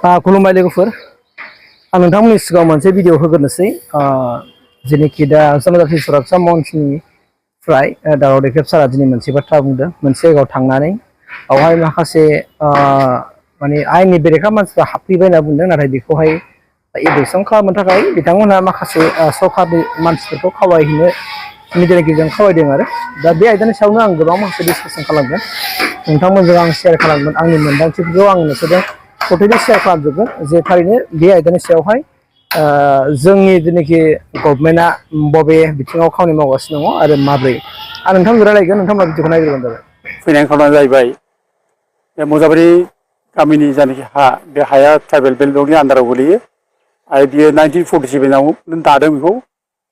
खुलुमबाय लोगोफोर आं नोंथांमोननि सिगाङाव मोनसे भिडिअ होग्रोनोसै जेनेखि दा समाजारि सुरक्षा मन्चनिफ्राय दावराव दैखेब सारा दिनै मोनसे बाथ्रा बुंदों मोनसे जायगायाव थांनानै बेवहाय माखासे माने आयेननि बेरेखा मानसिफ्रा हाबफैबाय होनना बुंदों नाथाय बेखौहाय एभेक्सन खालामनो थाखाय बिथांमोनहा माखासे सरकारनि मानसिफोरखौ खावलायहैनो मिडियानि गेजेरजों खावलायदों आरो दा बे आयदानि सायावनो आं गोबां माखासे डिसकासन खालामगोन नोंथांमोनजों आं शेयार खालामगोन आंनि मोनदांथिफोरखौ आं नोंसोरजों टटेलि शेयार खालामजोबगोन जे थारैनो बे आयदानि सायावहाय जोंनि जेनाखि गभर्नमेन्टआ बबे बिथिङाव खामानि मावगासिनो दङ आरो माब्रै आं नोंथांजों रायलायगोन नोंथांमोना भिडिअखौ नायग्रोबानो जाबाय। फैनायनि खारना जाहैबाय बे मुजाबारि गामिनि जानाखि हा बे हाया ट्राइबेल बेल्टनि आन्दाराव गोलैयो आरो बियो 1947आव दादों बेखौ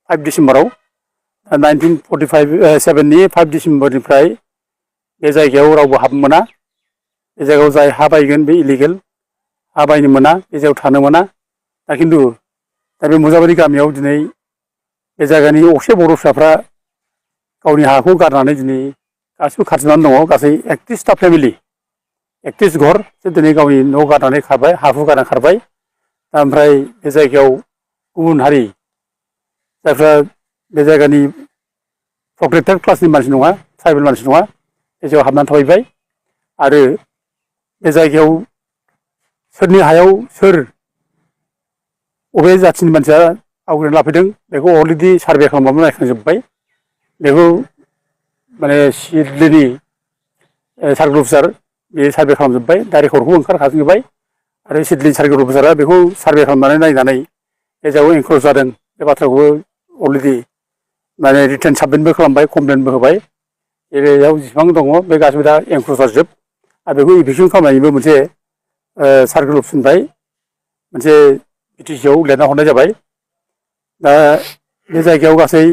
5 डिसेम्बराव 1947नि 5 डिसेम्बरनिफ्राय बे जायगायाव रावबो हाबनो मोना बे जायगायाव जाय हा बायगोन बे इलिगेल हा बायनो मोना बे जायगायाव थानो मोना दा खिन्थु दा बे मुजाबारि गामियाव दिनै बे जायगानि असे बर' फिसाफ्रा गावनि हाखौ गारनानै दिनै गासिबो खारजोबनानै दङ गासै 31टा फेमिलि 31 घर दिनै गावनि न' गारनानै खारबाय हाखौ गारनानै खारबाय ओमफ्राय बे जायगायाव गुबुन हारि जायफ्रा बे जायगानि प्रटेक्टेड क्लासनि मानसि नङा ट्राइबेल मानसि नङा बे जायगायाव हाबनानै थाफैबाय आरो बे जायगायाव सोरनि हायाव सोर अबे जाथिनि मानसिया आवग्रिनानै लाफैदों बेखौ अलरेडि सार्भे खालामनानै नायखांजोब्बाय बेखौ माने सिडलिनि सार्कल अफिसार बे सार्भे खालामजोब्बाय दा रेकर्डखौ ओंखारखाजोब्बाय आरो सिडलिनि सार्कल अफिसारा बेखौ सार्भे खालामनानै नायनानै बे जायगायाव एनक्रच जादों बे बाथ्राखौबो अलरेडि माने रिटेन साबमिटबो खालामबाय कमप्लेनबो होबाय एरियायाव जेसेबां दङ बे गासिबो दा एनक्रच जाजोब आरो बेखौ इभिकसन खालामनायनिबो मोनसे सार्कल अफिसनिफ्राय मोनसे पिटिसिआव लिरना हरनाय जाबाय दा बे जायगायाव गासै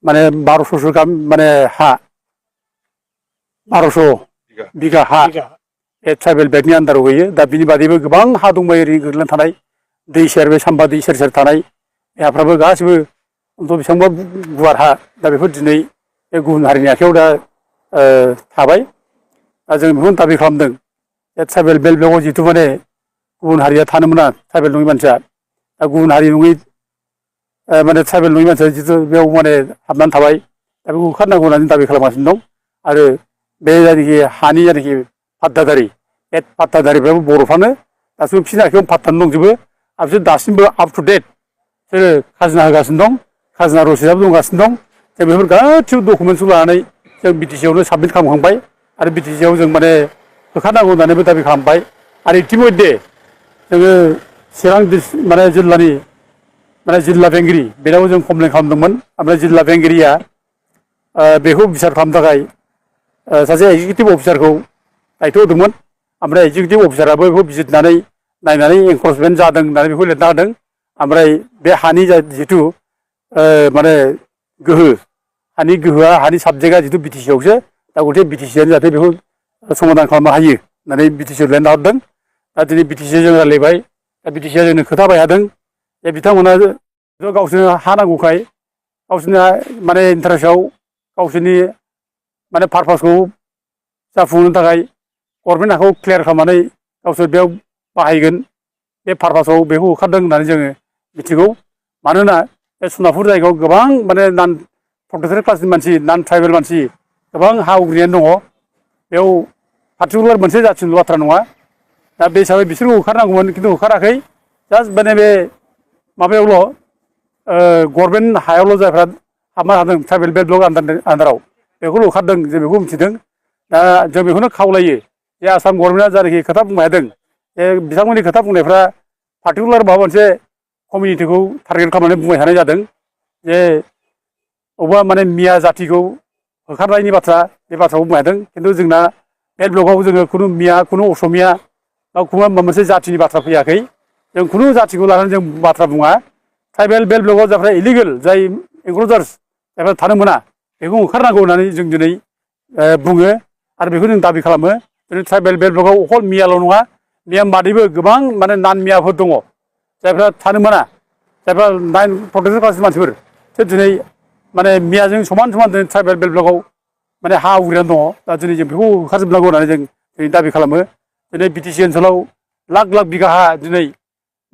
माने 1200 गाहाम माने हा 1200 बिगा हा बे ट्राइबेल बेल्टनि आन्दाराव गैयो दा बिनि बादैबो गोबां हा दंबायो ओरैनो गोग्लैनानै थानाय दै सेर बे साम्बा दै सेर सेर थानाय बे हाफ्राबो गासिबो बेसेबांबा गुवार हा दा बेफोर दिनै बे गुबुन हारिनि आखायाव दा थाबाय दा जों बेखौनो दाबि खालामदों बे ट्राइबेल बेल्ट ब्लकआव जिहेथु माने गुबुन हारिया थानो मोना ट्राइबेल नङि मानसिया दा गुबुन हारि नङि माने ट्राइबेल नङि मानसिया जिहेतु बेयाव माने हाबनानै थाबाय दा बेखौ होखारनांगौ होननानै दाबि खालामगासिनो दं आरो बे जायनाखि हानि जायनाखि फाट्टादारि बे फाट्टादारिफ्राबो बर'फ्रानो दासिमबो बिसोरनि आखायाव फाट्टानो दंजोबो आरो बिसोर दासिमबो आप टु डेट बिसोरो खाजोना होगासिनो दं खाजोना रसिदआबो दंगासिनो दं जों बेफोर गासिबो डकुमेन्टसखौ लानानै जों बिटिसिआवनो साबमिट खालामखांबाय आरो बिटिसिआव जों माने होखारनांगौ होननानैबो दाबि खालामबाय आरो इतिमध्य जोङो चिरां माने जिल्लानि माने जिल्ला बेंगिरि बेनाव जों कमप्लेन खालामदोंमोन ओमफ्राय जिल्ला बेंगिरिया बेखौ बिसार खालामनो थाखाय सासे एक्जिकिउटिभ अफिसारखौ दायथ' होदोंमोन ओमफ्राय एक्जिकिउटिभ अफिसाराबो बेखौ बिजिरनानै नायनानै एनक्रचमेन्ट जादों होननानै बेखौ लिरना होदों ओमफ्राय बे हानि जिथु माने गोहो हानि गोहोआ हानि साबजेक्टआ जिथु बिटिसिआवसो दा गथे बिटिसिआनो जाहाथे बेखौ समाधान खालामनो हायो होननानै बिटिसिआव लिरना हरदों दा दिनै बिटिसिआव जों रायलायबाय दा बिटिसिआ जोंनो खोथा बायहादों जे बिथांमोना गावसोरनो हा नांगौखाय गावसोरना माने इन्टारेस्टआव गावसोरनि माने पारपासखौ जाफुंहोनो थाखाय गभर्नमेन्ट हाखौ क्लियार खालामनानै गावसोर बेयाव बाहायगोन बे पारपासाव बेखौ होखारदों होननानै जोङो मिथिगौ मानोना बे सनापुर जायगायाव गोबां माने नान प्रटेक्टेड क्लासनि मानसि नान ट्राइबेल मानसि गोबां हा आवग्रिनानै दङ बेयाव पार्टिकुलार मोनसे जाथिनिल' बाथ्रा नङा दा बे हिसाबै बिसोरखौ होखारनांगौमोन खिन्थु होखाराखै जास्ट माने बे माबायावल' गभर्नमेन्ट हायावल' जायफ्रा हाबनो हादों ट्राइबेल बेल्ट ब्लक आन्दाराव बेखौल' होखारदों जों बेखौ मिथिदों दा जों बेखौनो खावलायो जे आसाम गभर्नमेन्टआ जायनाखि खोथा बुंबाय थादों जे बिथांमोननि खोथा बुंनायफ्रा पार्टिकुलार माबा मोनसे कमिउनिटिखौ टारगेट खालामनानै बुंबाय थानाय जादों जे अबेबा माने मिया जाथिखौ होखारनायनि बाथ्रा बे बाथ्राखौ बुंबाय थादों खिन्थु जोंना बेल्ट ब्लकआव जोङो खुनु मिया खुनु असमिया बा खुनु माबा मोनसे जाथिनि बाथ्रा फैयाखै जों खुनु जाथिखौ लानानै जों बाथ्रा बुङा ट्राइबेल बेल्ट ब्लकआव जायफ्रा इलिगेल जाय एनक्ल'जार्स जायफ्रा थानो मोना बेखौ होखारनांगौ होननानै जों दिनै बुङो आरो बेखौ जों दाबि खालामो दिनै ट्राइबेल बेल्ट ब्लकआव अखल मियाल' नङा मिया बादैबो गोबां माने नान मियाफोर दङ जायफ्रा थानो मोना जायफ्रा नाइन प्रटेक्टेड क्लासनि मानसिफोर बिसोर दिनै माने मियाजों समान समान दिनै ट्राइबेल बेल्ट ब्लकआव माने हा आवग्रिनानै दङ दा दिनै जों बेखौ होखारजोबनांगौ होननानै जों दिनै दाबि खालामो दिनै बिटिसि ओनसोलाव लाख लाख बिगा हा दिनै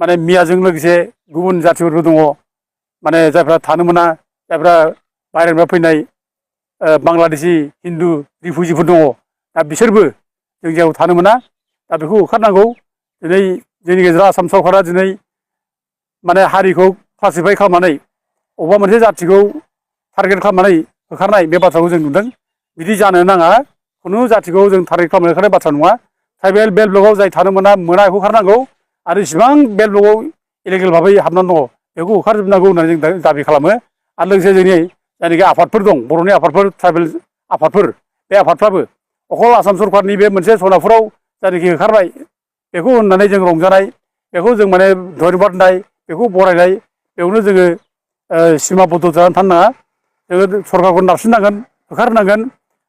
माने मियाजों लोगोसे गुबुन जाथिफोरबो दङ माने जायफ्रा थानो मोना जायफ्रा बाहेरानिफ्राय फैनाय बांलादेशि हिन्दु रिफुजिफोर दङ दा बिसोरबो जों जेराव थानो मोना दा बेखौ होखारनांगौ दिनै जोंनि गेजेराव आसाम सरकारा दिनै माने हारिखौ क्लासिफाइ खालामनानै अबेबा मोनसे जाथिखौ टारगेट खालामनानै होखारनाय बे बाथ्राखौ जों नुदों बिदि जानो नाङा खुनु जाथिखौ जों टारगेट खालामनानै होखारनाय बाथ्रा नङा ट्राइबेल बेल्ट ब्लकआव जाय थानो मोना बेखौ होखारनांगौ आरो इसिबां बेल्ट ब्लकआव इलिगेल भाबै हाबनानै दङ बेखौ होखारजोबनांगौ होननानै जों दाबि खालामो आरो लोगोसे जोंनि जायनाखि आफादफोर दं बर'नि आफादफोर ट्राइबेल आफादफोर बे आफादफ्राबो अखल आसाम सरकारनि बे मोनसे सनापुराव जायनाखि होखारबाय बेखौ होननानै जों रंजानाय बेखौ जों माने धन्यबाद होनाय बेखौ बरायनाय बेयावनो जोङो सिमाबद्ध जानानै थानो नाङा जोङो सरकारखौ नारसिननांगोन होखारनांगोन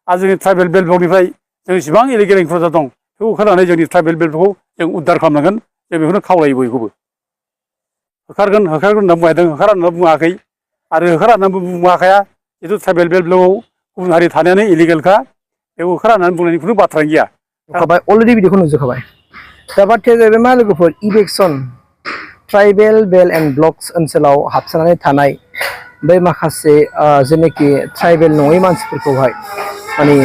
आरो जोंनि ट्राइबेल बेल्ट ब्लकनिफ्राय जों इसिबां इलिगेल इनक्लुजार दं बेखौ होखारनानै जोंनि ट्राइबेल बेल्ट ब्लकखौ जों उद्धार खालामनांगोन जों बेखौनो खावलायो बयखौबो होखारगोन होनना बुंदों होखार होनना बुङाखै आरो होखार होननानै बुङाखाया जिथु ट्राइबेल बेल्ट ब्लकआव गुबुन हारि थानायानो इलिगेलखा बेखौ होखार होननानै बुंनायनि खुनु बाथ्रायानो गैया अलरेडि बिदिखौ नुजोबखाबाय दा बाथ्राया जाहैबाय मा लोगोफोर election tribal belt and blocks ओनसोलाव हाबसोनानै थानाय बै माखासे जेनाखि ट्राइबेल नङै मानसिफोरखौहाय माने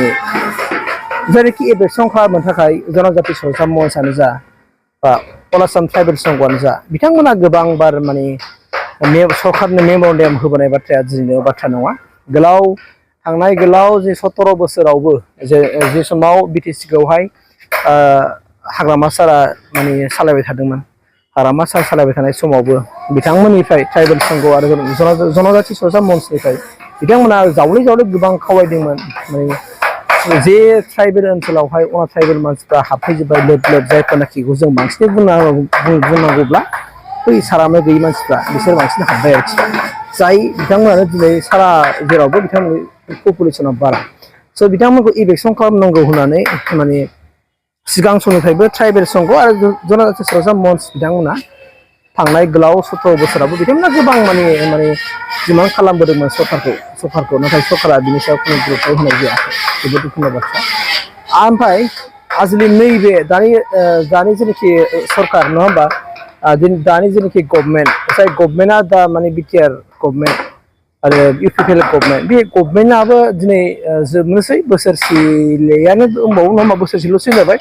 जेरैखि इलेक्सन खालामनो थाखाय जनजाति सरसा मन्चआनो जा बा अल आसाम ट्राइबेल संघआनो जा बिथांमोना गोबां बार माने सरकारनो मेम'रेन्डाम होबोनाय बाथ्राया दिनैनि बाथ्रा नङा थांनाय गोलाव जे 17 बोसोरावबो जे समाव बिटिसिखौहाय हाग्रामा सारा माने सालायबाय थादोंमोन हाग्रामा सार सालायबाय थानाय समावबो बिथांमोननिफ्राय ट्राइबेल संघ आरो जनजाति सरसा मन्चनिफ्राय बिथांमोना जावले गोबां खावलायदोंमोन माने जे ट्राइबेल ओनसोलावहाय ट्राइबेल मानसिफ्रा हाबफैजोब्बाय लोब जायफोरनाखिखौ जों बांसिनै बुंनांगौब्ला बै सारानो गैयै मानसिफ्रा बिसोर बांसिन हाबबाय आरोखि जाय बिथांमोनानो दिनै सारा जेरावबो बिथांमोननि पपुलेसना बारा स' बिथांमोनखौ इलेक्सन खालामनांगौ होननानै माने सिगां समनिफ्रायबो ट्राइबेल संघ आरो जनजाति सरसा मन्च बिथांमोना थांनाय गोलाव 17 बोसोरावबो बिथांमोना गोबां माने डिमान्ड खालामबोदोंमोन सरकारखौ नाथाय सरकारा बिनि सायाव खुनु गुरुत्व होनाय जायाखै जोबोद दुखुनां बाथ्रा ओमफ्राय आजिलि नैबे दानि जेनाखि सरकार नङा होमबा दानि जेनाखि गभर्नमेन्ट जाय गभर्नमेन्टआ दा माने बिटिआर गभर्नमेन्ट आरो इउपिपिएल गभर्नमेन्ट बे गभर्नमेन्टआबो दिनै जोबनोसै बोसोरसेयानो दंबावो नङा होमबा बोसोरसेल'सै जाबाय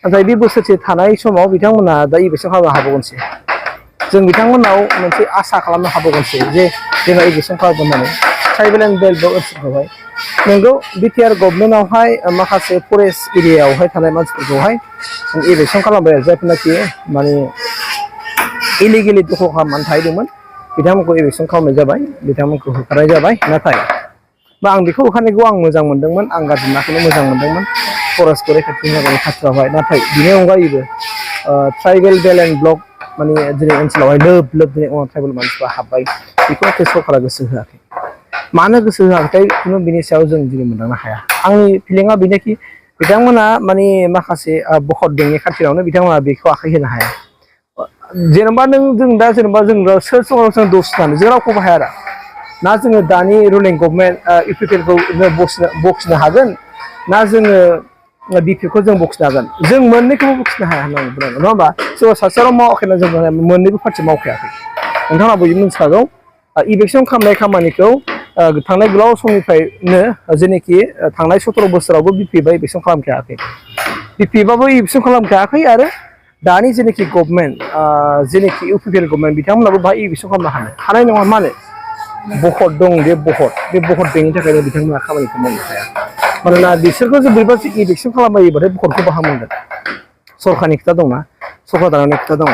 नाथाय बे बोसोरसे थानाय समाव बिथांमोना दा इलेक्सन खालामनो हाबावगोनसै जों बिथांमोनाव मोनसे आसा खालामनो हाबावगोनसै जे जोंहा इलेक्सन खालामगोन होननानै ट्राइबेल एन्ड बेल्ट ब्लक ओनसोलखौहाय नोंगौ बिटिआर गभर्नमेन्टआवहाय माखासे फरेस्ट एरियायावहाय थानाय मानसिफोरखौहाय इलेक्सन खालामबाय आरो जायफोरनाखि माने इलिगेलि दखल खालामनानै थाहैदोंमोन बिथांमोनखौ इलेक्सन खालामनाय जाबाय बिथांमोनखौ होखारनाय जाबाय नाथाय आं बेखौ होखारनायखौ आं मोजां मोनदोंमोन आं गाज्रि मोनाखैनो मोजां मोनदोंमोन फरेस्टखौ रैखाथि होनायनि खाथियावहाय नाथाय बिनि अनगायैबो ट्राइबेल बेल्ट एन्ड ब्लक माने दिनै ओनसोलावहाय लोब दिनै ट्राइबेल मानसिफ्रा हाबबाय बेखौ सरकारा गोसो होआखै मानो गोसो होआखै खुनु बिनि सायाव जों दिनै मोनदांनो हाया आंनि फिलिंआ बेनोखि बिथांमोना माने माखासे भट बेंकनि खाथियावनो बिथांमोना बेखौ आखाइ होनो हाया जेनेबा जों दा सोर जों दस होनानै जों रावखौबो हाया ना जोङो दानि रुलिं गभर्नमेन्ट इउपिपिएलखौ बखिनो हागोन ना जोङो बिपिखौ जों बखिनो हागोन जों मोननैखौबो बखिनो हाया होननानै बुंनांगोन नङा होमबा सोरबा सासेयाल' मावाखैना जों मोननैबो पार्टि मावखायाखै नोंथाङा बयबो मिथिखागौ इलेक्सन खालामनाय खामानिखौ थांनाय गोलाव समनिफ्रायनो जेनाखि थांनाय 17 बोसोरावबो बिपिएफआ इलेक्सन खालामखायाखै बिपिएफआबो इलेक्सन खालामखायाखै आरो दानि जेनाखि गभर्नमेन्ट जेनाखि इउपिपिएल गभर्नमेन्ट बिथांमोनाबो बाहाय इलेक्सन खालामनो हानाय नङा मानो भट दं बे भट बेनि थाखायनो बिथांमोना खामानिखौ मावनो हाया मानोना बिसोरखौ जों बोरैबा इलेक्सन खालामबायोबाथाय भटखौ बाहा मोनगोन सरकारनि खोथा दंना सरकार दानायनि खोथा दङ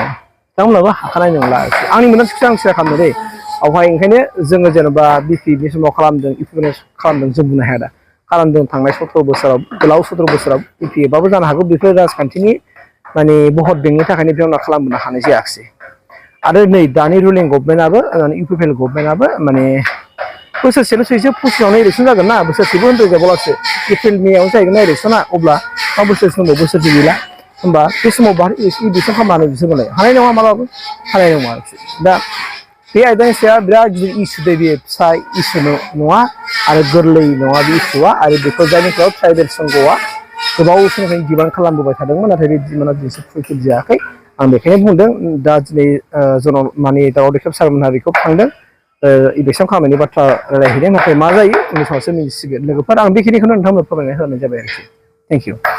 बिथांमोनाबो हाखानाय नंला आंनि मोनदांथिखौसो आं सेयार खालामदों दै आवहाय ओंखायनो जोङो जेनेबा बिपिएफनि समाव खालामदों इउपिपिएल खालामदों जों बुंनो हाया दा खालामदों थांनाय 17 बोसोराव गोलाव 17 बोसोराव बिपिएफआबो जानो हागौ बेफोर राजखान्थिनि माने भट बेंकनि थाखायनो बिथांमोना खालामनो हानाय जायाखिसै आरो नै दानि रुलिं गभर्नमेन्टआबो इउपिपिएल गभर्नमेन्टआबो माने बोसोरसेल'सैसो पसिसआवनो इलेक्सन जागोन ना बोसोरसेबो होनद्रायजाबावलासो एप्रिल मेआव जाहैगोन ना इलेक्सना अब्ला मा बोसोरसे दंबावो बोसोरसे गैला होमबा बे समाव इलेक्सन खालामनो बिसोर मोनलाय हानाय नङा मालाबाबो हानाय नङा आरोखि दा बे आयदानि सायाव बिराद गिदिर इसु दै बे फिसा इसु नङा आरो गोरलै नङा बे इसुआ आरो बेखौ जायनि सायाव ट्राइबेल संघआ गोबाव समनिफ्रायनो डिमान्ड खालामबोबाय थादोंमोन नाथाय बे डिमान्डआ दिनैसिम फुलफिल जायाखै आं बेखायनो बुंदों दा दिनै माने दावराव देख्रेब सारमोनहा बेखौ थांदों इलेक्सन खालामनायनि बाथ्रा रायलायहैदों नाथाय मा जायो उननि समावसो मिथिसिगोन लोगोफोर आं बेखिनिखौनो नोंथांमोननो फोरमायना होनाय जाबाय आरोखि थेंक इउ